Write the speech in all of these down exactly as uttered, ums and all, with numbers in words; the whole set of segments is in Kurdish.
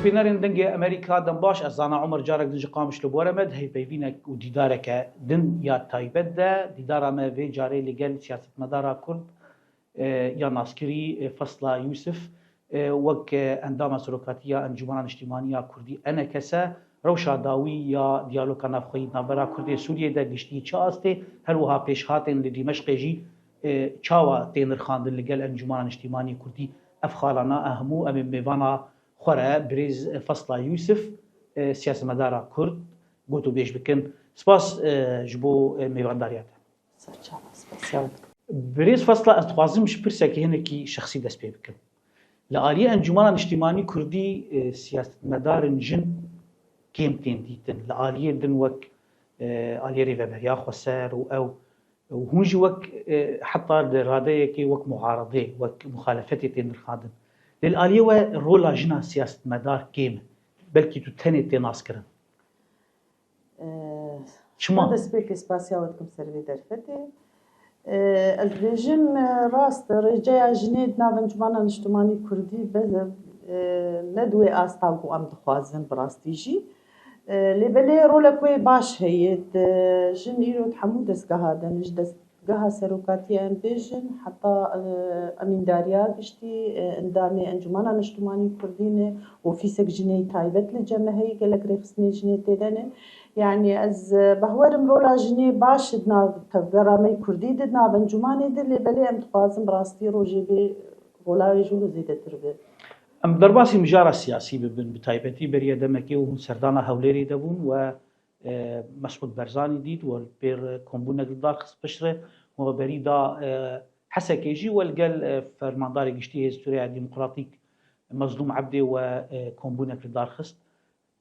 Bînerên Dengê Amerîka dem baş, ez Zana Omer carek din ji Qamişlo bi we re me di hevpeyvînek û dîdareke din ya taybet de, dîdara me vê carê li gel siyasetmedara Kurd, e, ya naskirî, e, Fesla Yûsif, e, wek, e, endama serokatî ya Encûmena Niştîmanî ya Kurdî, E N K S, rewşa dawî ya diyaloga navxweyî navbera Kurdê Sûriyê de giştî çi astê, her wiha pêşhatên li Dîmeşqê jî, e, çawa tê nirxandin li gel Encûmena Niştîmanî Kurdî? Ev xalana, e, hemû em ê mêvana xwe re birêz Fesla Yûsif, e, siyasetmedara Kurd, gotûbêj bikin. Spas, e, ji bo, e, mêvandariya te. Serçava, spasiya we dikim. Birêz Fesla, ez dixwazim ji pirsekî hinekî şexsî dest pê bikim. Li aliyê Encûmena Niştîmanî Kurdî, e, siyasetmedarên jin kêm tên dîtin. Li aliyê din wek, e, aliyê Rêveberiya Xweser û ew, û hûn jî wek, e, heta li radeyekê wek muaredê, wek muxalefetê tên nirxandin. Lê li aliyê we rola jina siyasetmedar kêm e. Belkî tu tenê tê naskirin. Çima? Destpêkê spasiya we dikim ser vê derfetê. Ez dibêjim, rast e, rêceya jinê di nav Encûmena Niştimanî Kurdî be-, ne di wê asta ku em dixwazin bi rastî jî. Lê belê rolek wê baş heye. Jin îro di hemû dezgeha de ne, ji dezgeha serokatiyê em bêjin, heta, e, emîndariya giştî, e, endamê Encûmena Niştimanî Kurdî ne, ofîsek jinê taybet li cem me heye, gelek rêxistinê jinê tê de ne. Yanî ez, e, behwerim rola jinê baş di nav tevgera me yê Kurdî de, di nav encûmanê de, lê belê em dixwazin bi rastî rojê bê rola wê jî zêdetir be. Em derbasî mijara siyasî bibin, bi taybetî beriya demekê û hûn serdana Hewlêrê de bûn we, e, Mesûd Barzanî dît, we li pêr kombûnek li dar xist piştre, we berî da, e, Hesekê jî we li gel, e, Fermandarê Giştî Hêz Sûriya Demokratîk Mezlûm Ebdê we, e, kombûnek li dar xist.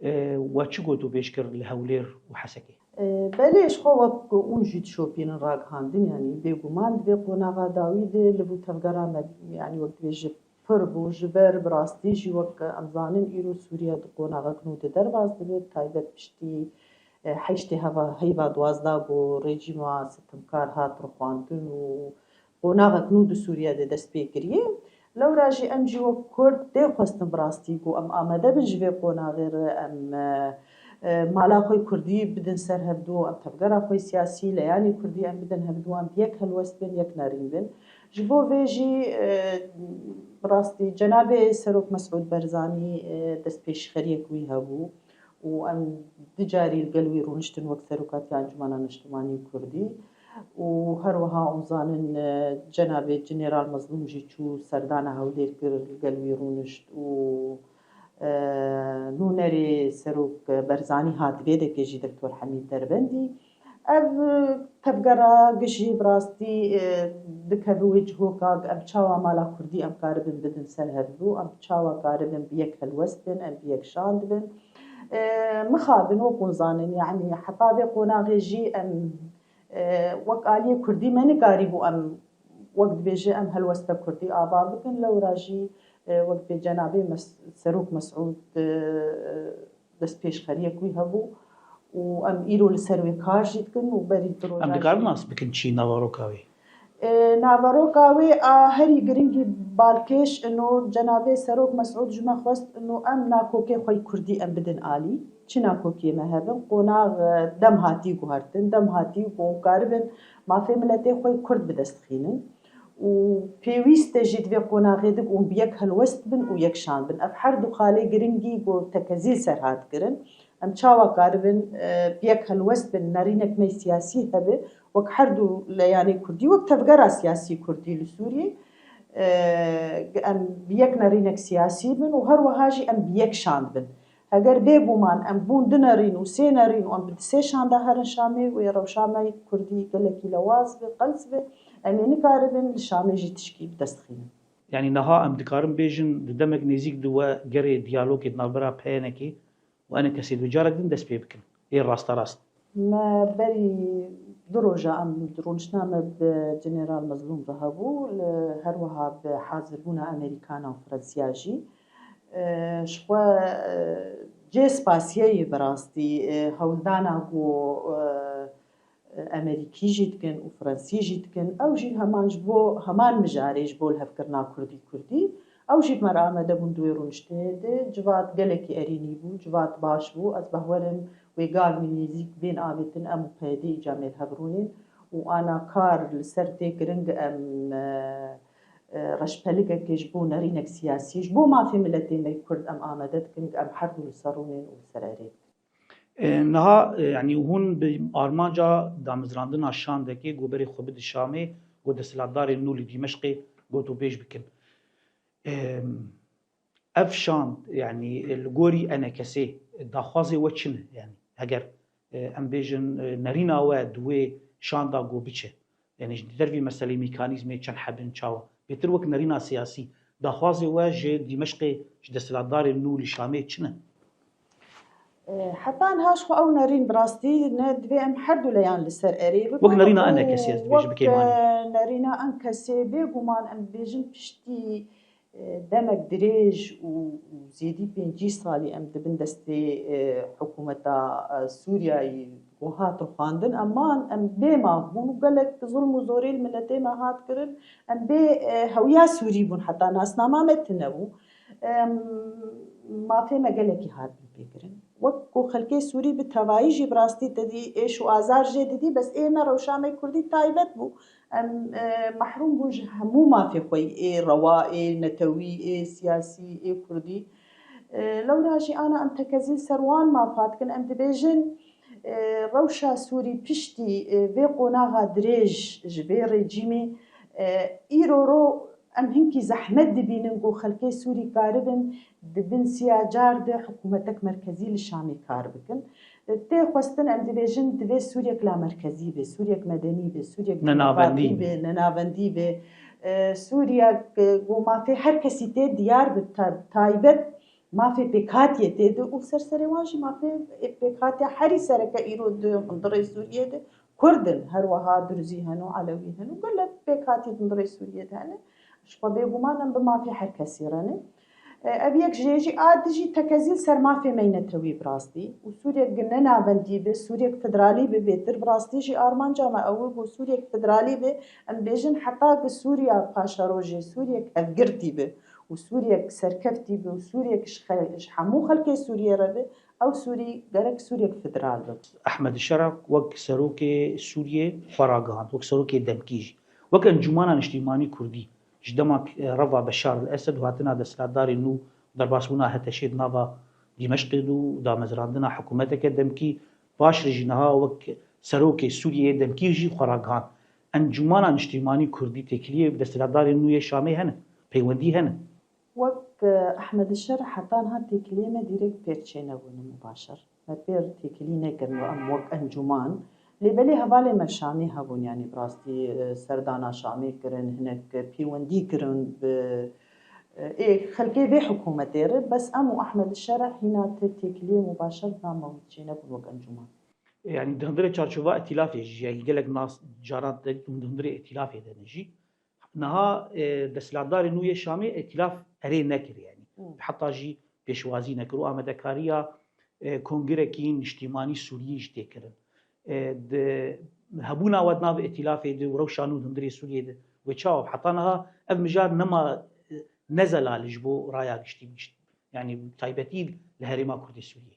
E, we çi gotûbêj kir li Hewlêr û Hesekê? E, belê, ji xwe wek hûn jî dişopînin ragihandin, yanî bêguman di vê qonaxa dawî de li bo tevgera me, yanî wek dibêje pir bû, ji ber bi rastî jî wek em zanin îro Sûriye di qonaxek nû de derbas dibe, taybet piştî, e, heştê heva, heyva duwazdeh ku rejîma sitimkar hat rixwandin û qonaxek nû di Sûriye de dest pê kiriye. Lewra jî em jî wek Kurd tê xwestin bi rastî ku em amade bin ji vê qonaxê re, em, e, e, mala xwe Kurdî bidin ser hevdû, em tevgera xwe siyasî, leyanê Kurdî em bidin hevdû, em bi yek helwest bin, yek nerîn bin. Ji bo vê jî, e, bi rastî cenabê Serok Mesûd Barzanî, e, destpêşxeriyek wî hebû û em du carî li gel wî rûniştin wek Serokatiya Encûmena Niştimanî Kurdî û her wiha hûn zanin, e, cenabê General Mezlûm jî çû serdana Hewlêr kir, li gel wî rûnişt û, e, nûnerê Serok Barzanî hat vê dekê jî Doktor Hemîd Derbendî. Ev, e, tevgera gişî bi rastî, e, dikeve wê cihoka, em çawa mala Kurdî em karibin bidin ser hevdû, em çawa karibin bi yek helwest bin, em bi yek şand bin. E, mixabin wek hûn zanin, yanî heta vê qonaxê jî em, e, wek aliyê Kurdî me nikarîbû em, wek dibêje, em helwesta Kurdî ava bikin, lewra jî, e, wek dibê cenabê Mes-, Serok Mesûd, e, destpêşxeriyek wî hebû û em îro li ser wê kar jî dikin û berî du rojan Em dikarin jî nas bikin çi naveroka wê? E, naveroka wê a herî giringî balkêş ino, cenabê Serok Mesûd ji me xwest ino em nakokê xwe yê Kurdî em bidin alî. Çi nakokiyê me hebin, qonax, e, dem hatî guhertin, dem hatî ku hûn karibin mafê miletê xwe yê Kurd bi dest xînin. Û pêwîst e jî di vê qonaxê de hûn bi yek helwest bin û yek şand bin. Ev her du xalê giringî ku tekezî li ser hat kirin. Em çawa karibin, e, bi yek helwest bin, nerînek me siyasî hebe, wek her du leyanê Kurdî, wek tevgera siyasî Kurdî li Sûriyê, e, em bi yek nerînek siyasî bin û her wiha jî em bi yek şand bin. Heger bêguman em bûn du nerîn û sê nerîn û em bi di sê şanda herin Şamê, wê rewşa me Kurdî gelekî lewaz be, qels be, em ê nikaribin li Şamê jî tişkî bi dest xînin. Yanî niha em dikarin bêjin, di demek nêzîk de we gerê diyalogê di navbera P Y N'ê û E N K'ê de carek din dest pê bikin. Ê rasterast. Me berî du roja em rûniştina me bi General Mezlûm re hebû, li her wiha bi hazirbûna Amerîkana û Fransiya jî. E, ji xwe, e, cê spasiyê ye bi rastî, e, hewldana ku, e, Amerîkî jî dikin û Fransî jî dikin. Ew jî heman ji bo, heman mijarê ji bo lihevkirina Kurdî Kurdî. Ew jî bi me re amade bûn di wê rûniştê de. Civat gelekî erênî bû, civat baş bû. Ez behwerim wê gavî nêzîk bên avêtin em û P Y D îca mêl hev rûnên û ana kar li ser tê kirin, em, e, e, reşpelikekê ji bo nerînek siyasî, ji bo mafê miletê me Kurd em amade dikin, em her du li ser rûnên û li ser erê dikin. E, niha, e, yanî hûn bi armanca damezrandina şandekê ku berê xwe bidin Şamê, ku desthilatdarên nû li Dîmeşqê gotûbêj bikin. E, ev şand, yanî, e, li gorî E N K S'ê daxwazê we çi ne? Yanî, heger, e, em bêjin, e, nerîna we di wê şanda ku biçe, yanî ji dervî meselê mekanîzmê çend heb in, çawa? Bêtir wek nerîna siyasî, daxwazê we ji Dîmeşqê, ji desthilatdarên nû li Şamê çi ne? E, heta niha ji xwe ew nerîn bi rastî ne, divê em her du leyan li ser erê bibin. Wek nerîna E N K S'ê ez dibêjim, wek, bikeymanî. E, nerîna E N K S'ê bêguman em dibêjin piştî, e, demek dirêj û, û zêdî pêncî salî em di bin destê, e, hikûmeta, e, Sûriyayê ku hat rixwandin, em man, em bê maf bûn û gelek zilm û zorê li miletê me hat kirin. Em bê, e, hewiya Sûrî bûn, heta nasnama me tune bû. Em, mafê me gelekî hat pêkirin. Wek ku xelkê Sûrî bi tevayî jî bi rastî te dî êş û azar jê didî, bes ê me rewşa me Kurdî taybet bû. Em, e, mehrûm bûn ji hemû mafê xwe yî, ê rewa, ê netewî, ê siyasî, ê Kurdî. E, lewra jî ana em tekezî li ser wan mafat dikin, em dibêjin, e, rewşa Sûrî piştî, e, vê qonaxa dirêj ji vê rejîmê, e, îro ro em hinkî zehmet dibînin ku xelkê Sûrî karibin di bin siya car de hikûmetek merkezî li Şamê kar bikin. E, tê xwestin, em dibêjin, divê Sûriyek lamerkezî be, Sûriyek medenî be, Sûriyek Nenavendî demokratî be. Be, nenavendî be. E, Sûriyek, e, ku mafê her kesî tê diyar be, ta-, taybet mafê pêkhatiyê tê de û ser serê wan jî mafê pêkhatiya herî sereke îro di hundirê Sûriyê de Kurd in, her wiha Durzî hene û Elewî hene û gelek pêkhatî di hundirê Sûriyê de hene. Ji xwe bêguman em bi mafê her kesî re ne. E, ev yek jê jî a dijî tekezî li ser mafê me yî netewî bi rastî û Sûriyek gi nenavendî be, Sûriyek federalî be bêtir. Bi rastî jî armanca me ew e ku Sûriyek federalî be, em bêjin heta ku Sûriya paşerojê, Sûriyek hevgirtî be û Sûriyek serkeftî be û Sûriyek ji xe-, ji hemû xelkê Sûriyê re be, ew Sûrî gerek Sûriyek federal be. Ehmed Şera wek serokê Sûriyê xwe ragihand, wek serokê demkî jî, wek Encûmana Niştîmanî Kurdî, ji dema, e, reva Beşar el Esed û hatina desthilatdarên nû, derbasbûna HTŞê di nava Dîmeşqê de û damezrandina hikûmeteke demkî, paşre jî niha wek serokê Sûriyeyê demkî jî xwe ragihand. Encûmana Niştîmanî Kurdî têkiliyê bi desthilatdarên nû yê Şamê hene, peywendî hene. Wek, e, Ehmed Şer heta niha têkiliyê me dîrek pêr çênebûne mubaşer. Me pêr têkilî nekirin û em wek encûman. Lê belê hevalê me Şamê hebûn, yanî bi rastî, e, serdana Şamê kirin, hinek pêwendî kirin bi, e, ê xelkê vê hikûmetê re. Bes em û Ehmed Şer hîna te têkiliyê mubaşer bi nav me çênebûn wek encûman. Yanî di hundirê çarçova îtîlafê jî, yanî gelek nas caran te di hundirê îtîlafê de ne jî. Niha, e, desthilatdarên nû yê Şamê îtîlaf erê nekir, yanî. Hmm. Heta jî pêşwazî nekir û amadekariya, e, kongrekî niştîmanî Sûriyê jî tê kirin. E, di hebûna we di nav îtîlafê de û rewşa nû di hundirê Sûriyê de wê çawa be? Heta niha ev mijar nema, e, ne zelal ji bo raya giştî gişt. Yanî taybetî li herêma Kurdê Sûriyê.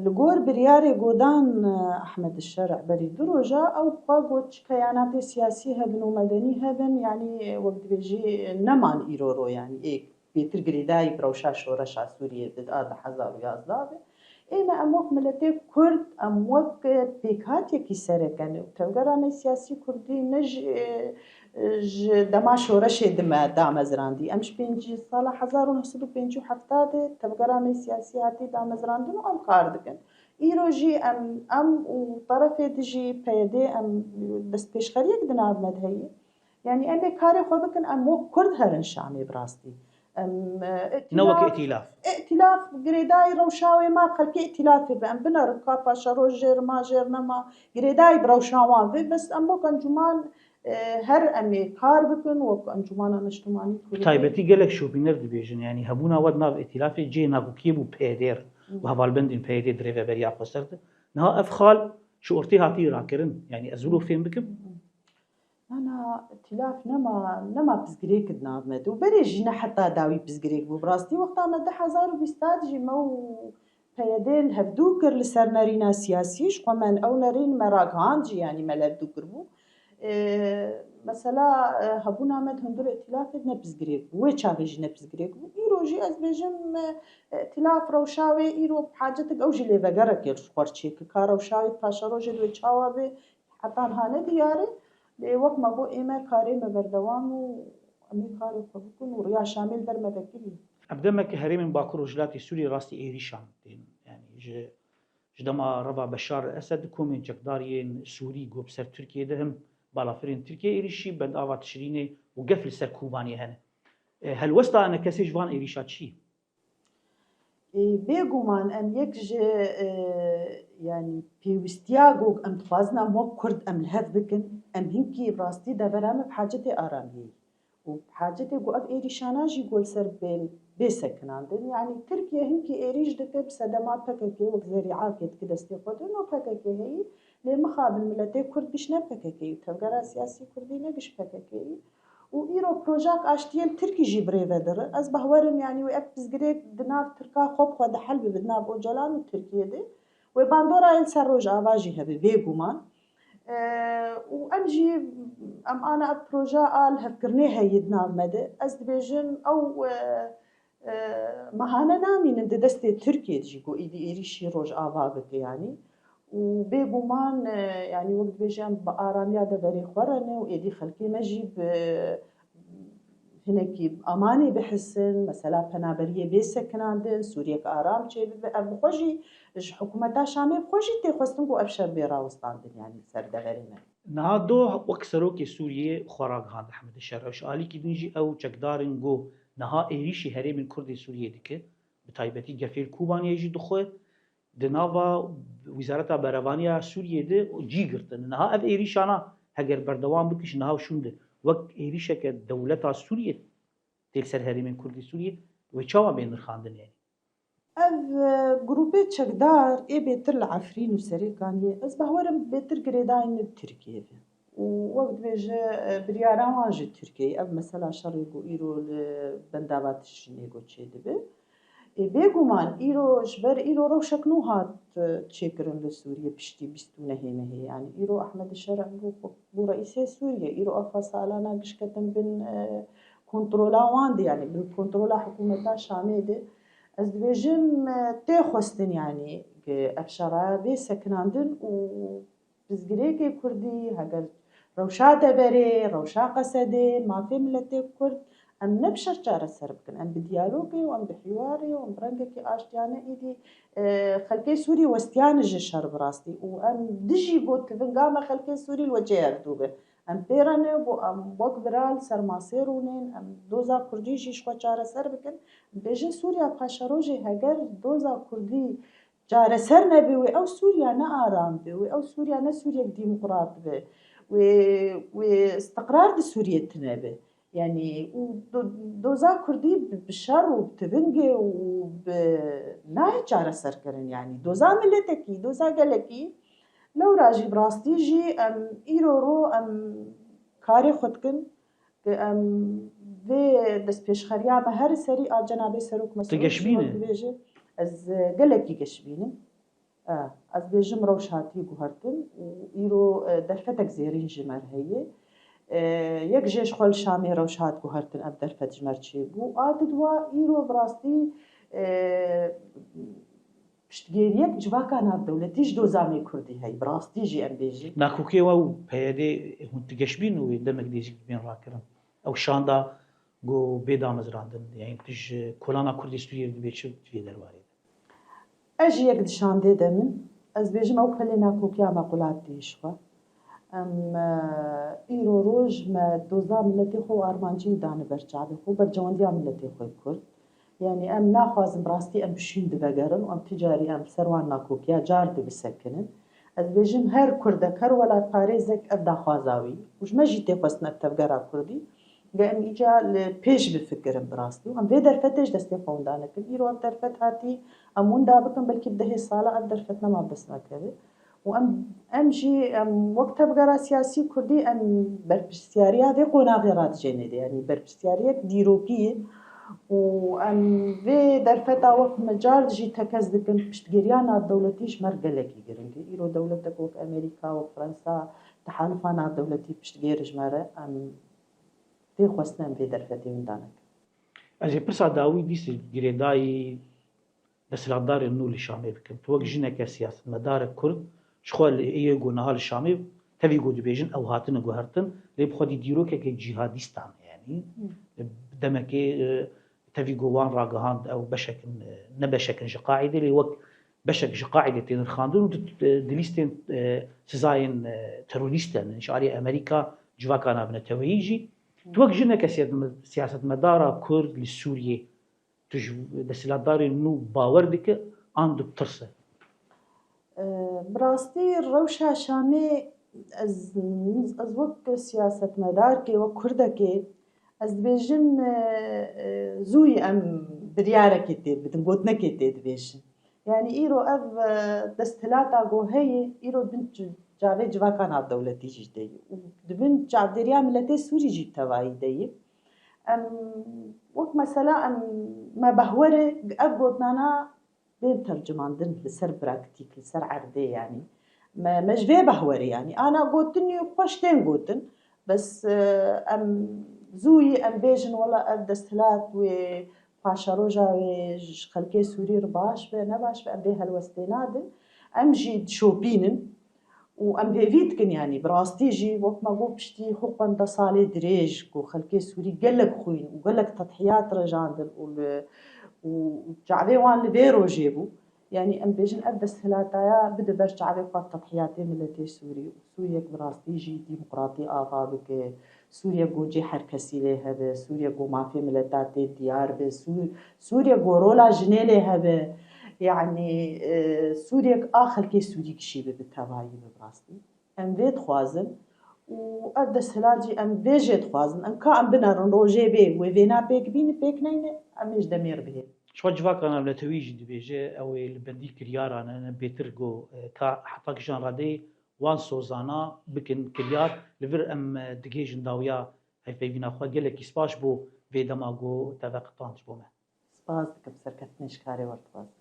Li gor biryarê godan Ehmed Şerh berî du roja, ew xwe got çi keyanatê siyasî hebin û medenî hebin, yanî wek dibêjî neman îro ro, yanî ê bêtir girêdayî bi rewşa şoreşa Sûriyê di a du hezar û yazdeh be. Ê me em wek miletê Kurd, em wek pêkhatiyekî sereke ne û tevgera me siyasî Kurdî ne ji, ji dema şoreşê di me damezrandî. Em ji pêncî sala hezar û neh sed û pêncî û heft de tevgera me siyasî hatî damezrandin û em kar dikin. Îro jî em, em û terefê dijî P Y D em destpêşxeriyek di nav me de heye. Yanî em ê karê xwe bikin, em wek Kurd herin Şamê bi rastî. Em, e, Ne wek îtîlaf, îtîlaf. Îtîlaf girêdayî rewşa wê ma, xelkê îtîlafê be. Em binerin ka paşeroja jêr ma, jêr nema, girêdayî bi rewşa wan be. Bes em wek encûman, e, her em ê kar bikin, wek Encûmana Niştimanî Kurdî. Bi taybetî gelek şopîner dibêjin, yanî hebûna we di nav îtîlafê cihê nakokiyê bû P Y D re û hevalbendên P Y D di rêveberiya xweser de. Niha ev xal ji ortê hatî rakirin. Yanî ez wilo fêm bikim. Na, na, îtîlaf nema, nema pirsgirêk di nav me de. Û berê jî ne heta dawî pirsgirêk bû. Bi rastî wexta me du hezar û bîst jî me û P Y D li hevdû kir li ser nerîna siyasî. Ji xwe me ew nerîn me ragihand jî, yanî me li hevdû kiribû. Ê, mesela, e, hebûna me di hundir îtîlafê de ne pirsgirêk bû. Wê çaxê jî ne pirsgirêk bû. Îro jî ez bêjim, e, îtîlaf rewşa wê îro bi hacetik ew jî lêvegerek ye ji xwe re çêke. Ka rewşa wê paşerojê di wê çawa bê, heta niha ne diyar e. Lê wek me got, ê me karê me berdewam û em ê karê xwe bikin û riya Şamê li ber me vekirî. Ev demek herêmên Bakur Rojhilatê Sûriyê rastî êrîşan tên. Yanî ji, ji dema reva Beşar el Esed komên çekdar yên Sûrî ku bi ser Tirkiyê de him balafirên Tirkiyê êrîşî, bendava Tişrînê û gef li ser Kobaniyê hene. E, helwesta enekesê ji van êrîşa çi ye? Ê, bêguman em yek ji, e, yanî pêwîstiya ku em dixwazin em wek Kurd em li hev bikin, em hinkî bi rastî devera me bi hacetê aramiyê ye. Û bi hacetê ku ev êrîşana jî ku li ser bên bê sekinandin. Yanî Tirkiye hinkî êrîş dike bi sedema P K K wek zerîakê dike destê xwe de, no P K K heyî, lê mixabin miletê Kurd giş ne P K K û tevgera siyasî Kurdî ne giş P K K yî. Û îro projak aştiyê li Tirkî jî bi rê ve dire. Ez bawer im, yanî wê ev pirsgirêk di nav Tirka xwe bi xwe de hel bibe, di nav Ocalan û Tirkiyê de. Wê bandora yê li ser Rojava jî hebe, bêguman. E, û em jî, em ana ev proje a lihevkirinê heye di nav me de. Ez dibêjim, ew, e, e, mehane namînin di destê Tirkiyê de jî ku êdî êrîşî Rojava bike, yanî. Û bêguman, e, yanî wek dibêje em bi aramiya deverê xwe re ne û êdî xelkê me jî bi hinekî amanê bihisin, mesela penaberiyê bê sekinandin, Sûriyek aram çêbibe. Ev bi xwe jî ji hikûmeta Şamê bi xwe jî tê xwestin ku ev şer bê rawestandin, yanî li ser deverê me. Niha doh wek serokê Sûriyê xwe ragihand Ehmedê Şer. Ji alîkî din jî ew çekdar in ku niha êrîşî herêmên Kurd ê Sûriyê dike, bi taybetî gefê li Kobaniyê jî dixwe, di nava Wîzareta Berevaniya Sûriyê de cî girtin. Niha ev êrîşana heger berdewam bike ji niha û şûn de wek êrîşeke dewleta Sûriyê tê li ser herêmên Kurd ê Sûriyê, wê çawa bê nirxandin yanî? Ev, e, grûpê çekdar ê bêtir li Efrîn û Serêkaniyê, ez bawer im bêtir girêdayî ne bi Tirkiyê ve. Û wek dibêje, e, biryara wan ji Tirkiyeyê, ev mesela şerê ku îro li bendava Tişrînê ku çêdibe. Ê, bêguman îro, ji ber îro rewşek nû hat, e, çêkirin li Sûriyê piştî bîst û nehê mehê. Yanî îro Ehmed Şer bû, bû reîsê Sûriyê. Îro ev xwe salana giş ketin bin, e, kontrola wan de, yanî bin kontrola hikûmeta Şamê de. Ez dibêjim, e, tê xwestin, yanî, ku ev şeraya bê sekinandin û pirsgirêkê Kurdî, heger rewşa deverê, rewşa Qesedê, mafê miletê Kurd, em ne bi şer çareser bikin. Em bi diyalogê û em bi hîwarê û em bi rengekî aştiyane êdî, e, xelkê Sûrî westiyane ji şer bi rastî û em dijî gotivinga me xelkê Sûrî li wecê hevdû be. Em pê re ne, bo em wek bira li ser masê rûnên, em doza Kurdî jî ji xwe çareser bikin. Em bêjin Sûriya paşerojê heger doza Kurdî çareser nebe, wê ew Sûriya ne aram be, wê ew Sûriya ne Sûriyek demokrat be, wê, wê istiqrar di Sûriyê tine be. Yanî û do-, doza Kurdî bi, bi şer û bi tivingê û bi nayê çareserkirin. Yanî doza miletekî, doza gelekî, lewra jî bi rastî jî em îro ro em karê xwe dikin. Em vê destpêşxeriya me her serî a cenabê Serok Mesûd Tu geşbîn e? Dibêje, ez, e, gelekî geşbîn im. E, ez bêjim rewş hatiye guhertin û îro, e, derfetek zêrîn ji me re heye. E, yek jê ji xwe li Şamê rewş hat guhertin, ev derfet ji me re çêbû. A didwa îro bi rastî, e, piştgiriyek civaka navdewletî ji doza me Kurdî heye. Bi rastî jî em bêjin. Nakokê we û P Y D hûn tu geşbîn û wê demek dê jî bên rakirin. Ew şanda ku bê damezrandin, yanî tu ji kolana Kurdê Sûriyê dibê çi di vê derbarê de? Ez jî yek di şandê de min. Ez bêjim ew pelê nakokiya me qulat dihê ji xwe. Em, e, îro roj me doza miletê xwe û armancî dane ber çavê xwe, berjewendiya miletê xwe Kurd. Yanî em naxwazin bi rastî em bi şûn divegerin û em ti carî em ser wan nakokiya car du bisekinin. Ez dibêjim her Kurdek, her welatparêzek ev daxwaza wî û ji me jî tê xwestin ev tevgera Kurdî. Ge em îca li pêş bifikirin bi rastî û em vê derfetê ji destê xwe winda nekin. Îro ev derfet hatî, em winda bikin, belkî bi dehê sala ev derfet nema bi dest me keve. û em, em jî em wek tevgera siyasî kurdî em berpirsiyariya vê qonaxê radijênê de, yanî berpirsiyariyek dîrokî ye û em vê derfeta wek mical jî tekez dikin, piştgiriya navdewletî ji me re gelekî giring e. Îro dewletek wek Amerîka, wek Fransa, tehalufa navdewletî piştgêr ji me re, em tê xwestin em vê derfetê winda nekin. Ez ê pirsa dawî dîsî girêdayî desthilatdarên nû li Şamê bikim. Tu wek jineke siyasetmedarek Kurd, ji xwe li êyê ku niha li Şamê tevî ku dibêjin ew hatine guhertin, lê bi xwedî dîrokeke cîhadîstan e, yanî demekê e, tevî ku wan ragihand ew beşek in, e, ne beşek in ji qaîdê, lê wek beşek ji qaîdê tê nirxandin û di, di lîstên e, sizayên e, terorîst de ne. Ji alî Amerîka civaka navneteweyî jî. Tu wek jineke siyasetme- siyasetmedara Kurd li Sûriyê, tu ji desthilatdarên nû bawer dike an tu bi tirs e? E, Bi rastî rewşa Şamê ez, ez wek siyasetmedarkê, wek Kurdekê, ez dibêjim e, e, zûyî em biryarekê tê dibidin, gotinekê tê dibêjin. Yanî îro ev e, desthilata ku heye, îro di bin çavê civaka navdewletî jî de ye û di bin çavdêriya miletê Sûrî jî tevayî de ye. Em wek mesela em me behwere ev gotinana bên tercimandin li ser praktîk, li ser erdê yanî. Me, me ji vê behwerê yanî. Ana gotinî xweş tên gotin. Bes e, em zûyî em bêjin wela ev desthilat wê paşeroja wê ji xelkê Sûrî re baş be, ne baş be, em vê helwestê nadin. Em jî dişopînin. Û em hêvî dikin, yanî bi rastî jî wek me got piştî xwe pêncî salê dirêj ku xelkê Sûrî gelek xwîn û gelek tedhiyat rejandin û li û çavê wan li vê rojê bû. Yanî em bêjin ev desthilataya bide ber çavê xwe tedhiyatê miletê Sûrî û Sûriyek bi rastî jî demokratî ava bike, Sûriyek ku cê her kesî lê hebe, Sûriyek ku mafê mileta tê diyar be, Sû- Sûriyek ku rola jinê lê hebe. Yanî e, Sûriyek a xelkê Sûrî kişî be bi tevayî be bi rastî. Em vê dixwazin û ev desthilat jî em vê jê dixwazin. Em ka em binerin rojê bê wê vêna pêk bîne, pêk neyne, em ê ji demê re bihêlin. Ji xwe civaka navnetewî jî dibêje ew ê li bendî kiryaran e, ne bêtir got e, ka heta kîjan radeyê wan sozana bikin kiryar. Li vir em e, digihêjin dawiya hevpeyvîna xwe. Gelekî spas ji bo vê dema ku te veqetand ji bo me. Spas dikim, serkeftinê ji karê we re dixwazim.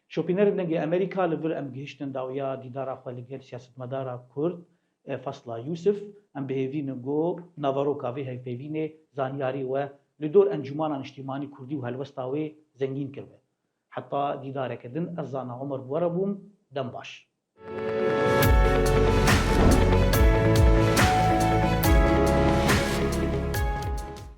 Şopînerên Dengê Amerîka, li vir em gihiştin dawiya dîdara xwe li gel siyasetmedara Kurd e, Fasla Yûsif. Em bi hêvî ne ku naveroka vê hevpeyvînê zanyarî we li dor Encûmana Niştîmanî Kurdî û helwesta wê zengîn kiribe. Heta dîdareke din, ez Zana Omer bi we re bûm, dem baş.